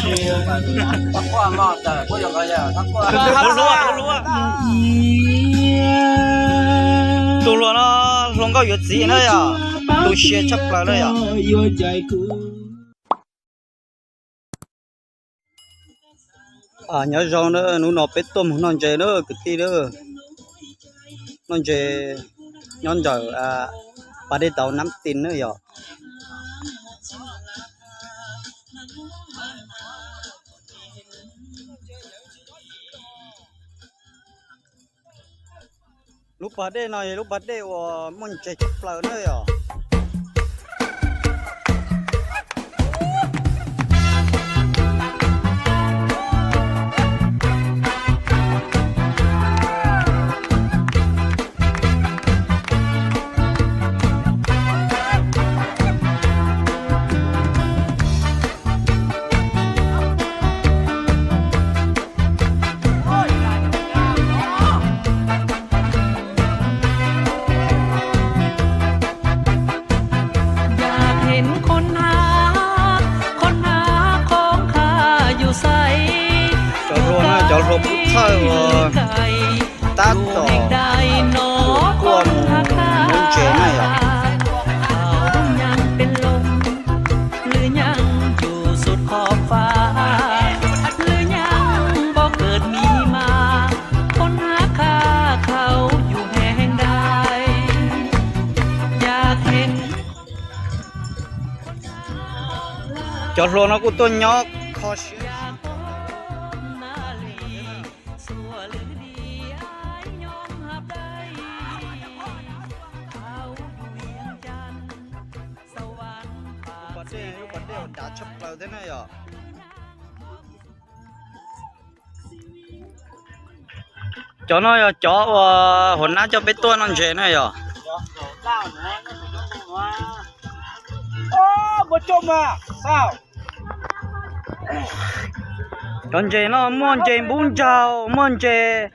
Tus hluas, tus hluas no hluas nkauj yuav txiv na yom, tu siab tshaj plaws na yom. Nyob zoo na, hnub no peb tuaj mus noj ntses na kwv tij na. Noj ntses nyob ntawm pas dej tauv Nab Tin na yom. Lub pas dej no yog lub pas dej uas muaj ntses tshaj plaws na yom. Cov hluas, cov hluas pub thawj uas tab tom tuaj mus muab ntses na yom. Cov hluas no kuj tuaj nyob kho siab. Lub pas dej, lub pas dej uas dav tshaj plaws thiab na yom. Cov no yog cov uas hua nab coj peb tuaj noj ntses na yom. Cov ntses no muaj ntses npub nraug, muaj ntses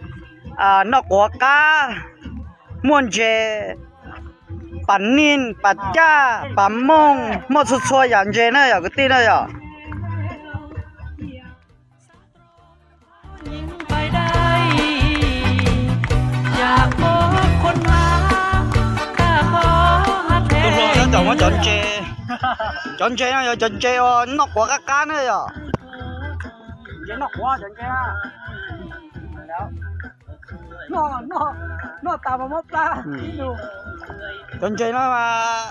noj quav qab, muaj ntses pas nij, pas caj, pas mooj, muaj txhua txhua yam ntses na yom kwv tij na yom. Tus hluas no cov muab cov ntses, cov ntses no yog cov ntses uas noj quav qab qab na yom. Ntses noj quav, cov ntses noj tas mas mob plab. Cov ntses no mas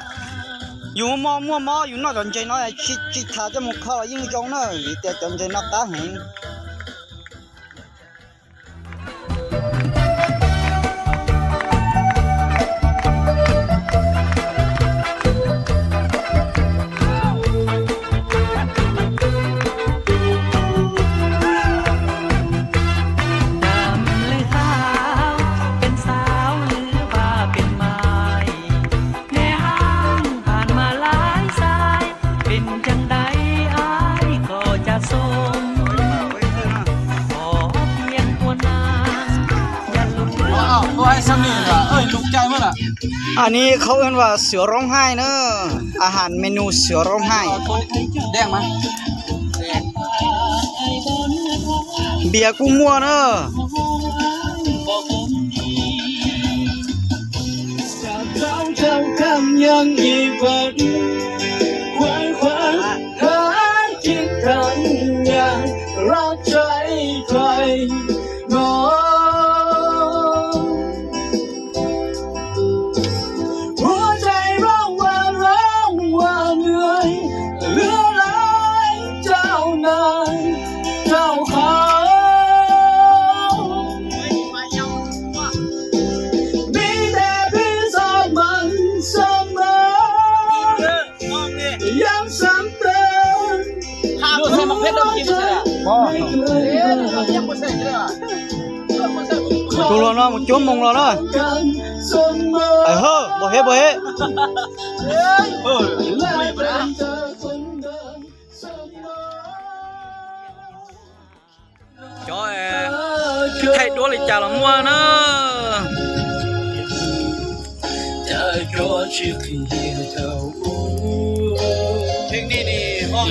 yus muaj mob, yus noj cov ntses no tsis tas coj mus kho los yeej zoo na, vim tias cov ntses no qab heev. Ann ni khau ua vaj xiav rooj haij na, a has me nus xiav rooj haij. Npias kuj muaj na. Tus hluas no mus cuab moos los na. Hawm, npau hev, npau hev. Cov thaij duab li cas los muaj na. Tseeb nej ne, Cov,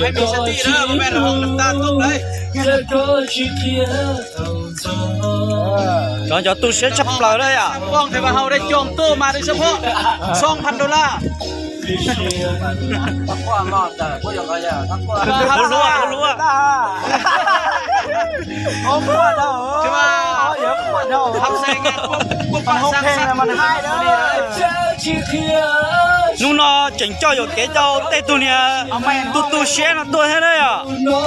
cov tu siab tshaj plaws na yom. Poj thiab vas hau dej coo tuaj mas dej xab phob, xoo phav dollar. Hlub hlub. Hnub no tseem coj yuam kev rau tej tug niag tu tu siab no tuaj thiab na yom. Hnub no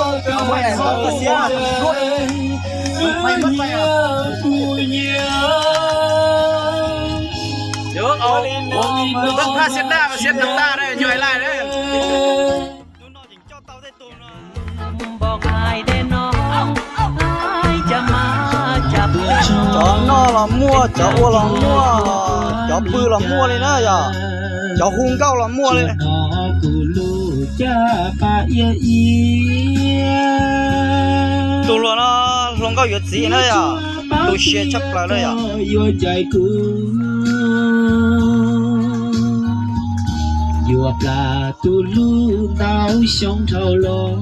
tseem coj tau tej tug no. Cov noj los muaj, cov ua los muaj, cov pw los muaj li na yom, cov hu nkauj los muaj li. Tus hluas no hluas nkauj yuav txiv na yom, tu siab tshaj plaws na yom. Yuav plam tus hlub ntau xyoo dhau los,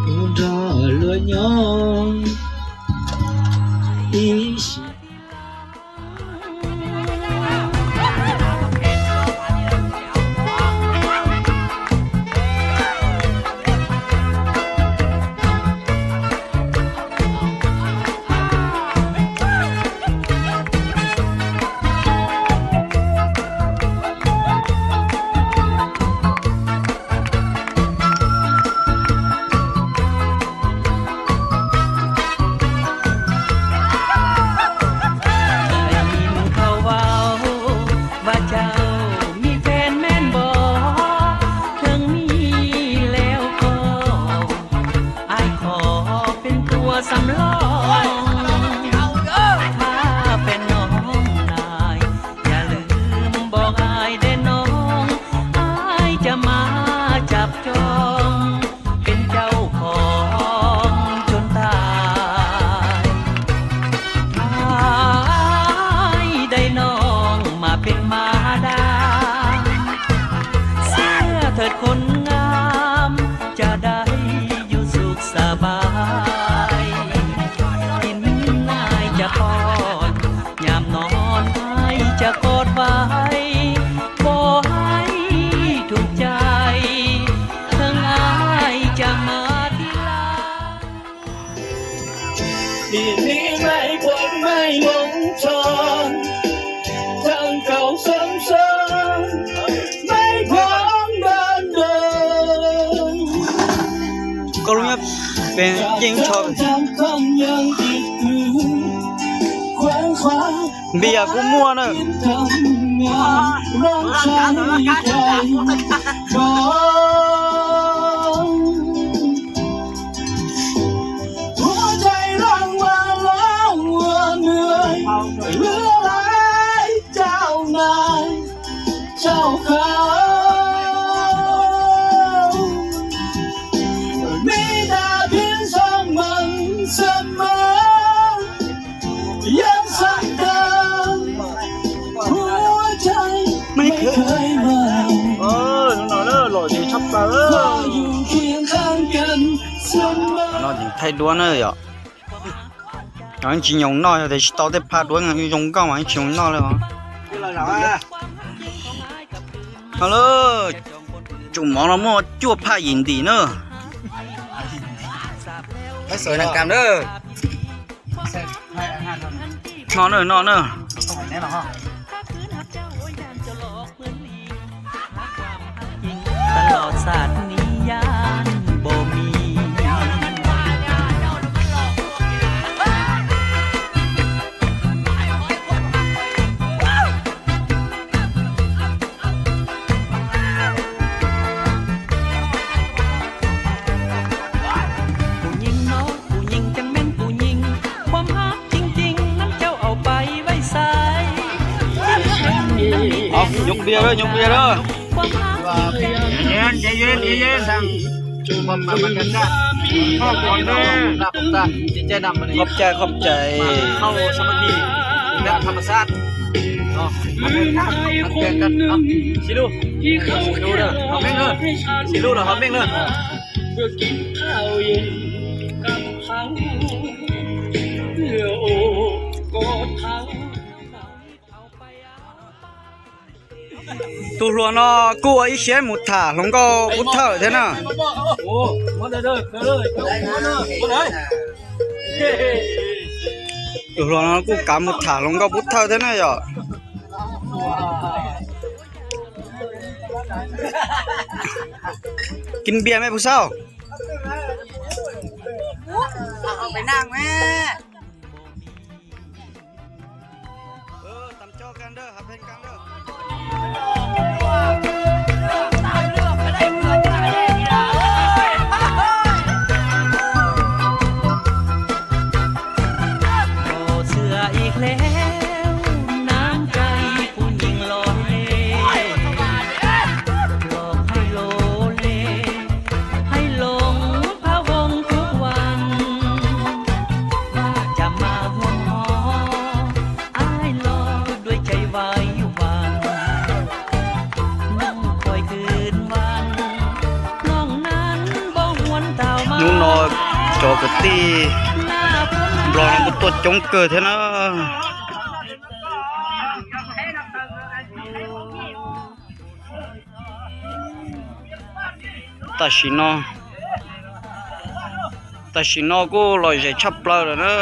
nrog luag nyob ib sim. Khawv vau, vas cau, mej feem meej npaum, kheev mej lawv koj, aib qhov peb tuaj xam loj. Thab peb noog nais, yam lwm npaum aib dej noog, aib ca mab cap coob, peb cauj khoom cuag ntais. Aib dej noog mas peb mab dab, xiab thawj khon ngam, cas dai yus xub xab pais, ib nais ca poj, nyam no nais ca koj vais, pom hais thuj cai, theej aib ca mab tib laj. Nim no mej puas mej loo tshoo, theej kaum xeeb xeeb, mej phoom nrog nrog. Koj lub nyob pem yeej tshoo. Npias kuj muaj na. Hnub no na los yeej tshaj plaws. Hnub no yeej thaij duab na yom. Yeej tsis nyoos noj, yog tias tsis tau tej phaj duab zoo nkauj mas yeej tsis nyoos noj li os. Tsum mov los muaj cuaj phaj yim ntim na. No na, no na. Nyob npias lawm, nyob npias lawm. Qhov cai, qhov cai. Xib lub, xib lub, ho meej na, xib lub los ho meej na. Tus hluas no kuj ua ib siab mus tham hluas nkauj pub thawj thiab na. Tus hluas no kuj kav mus tham hluas nkauj pub thawj thiab na yom. Kib npias me puas xauj. Ib hnub no cov kwv tij Nplog no kuj tuaj coob kawg thiab na. Tam sim no, tam sim no kuj lom zem tshaj plaws lawm na.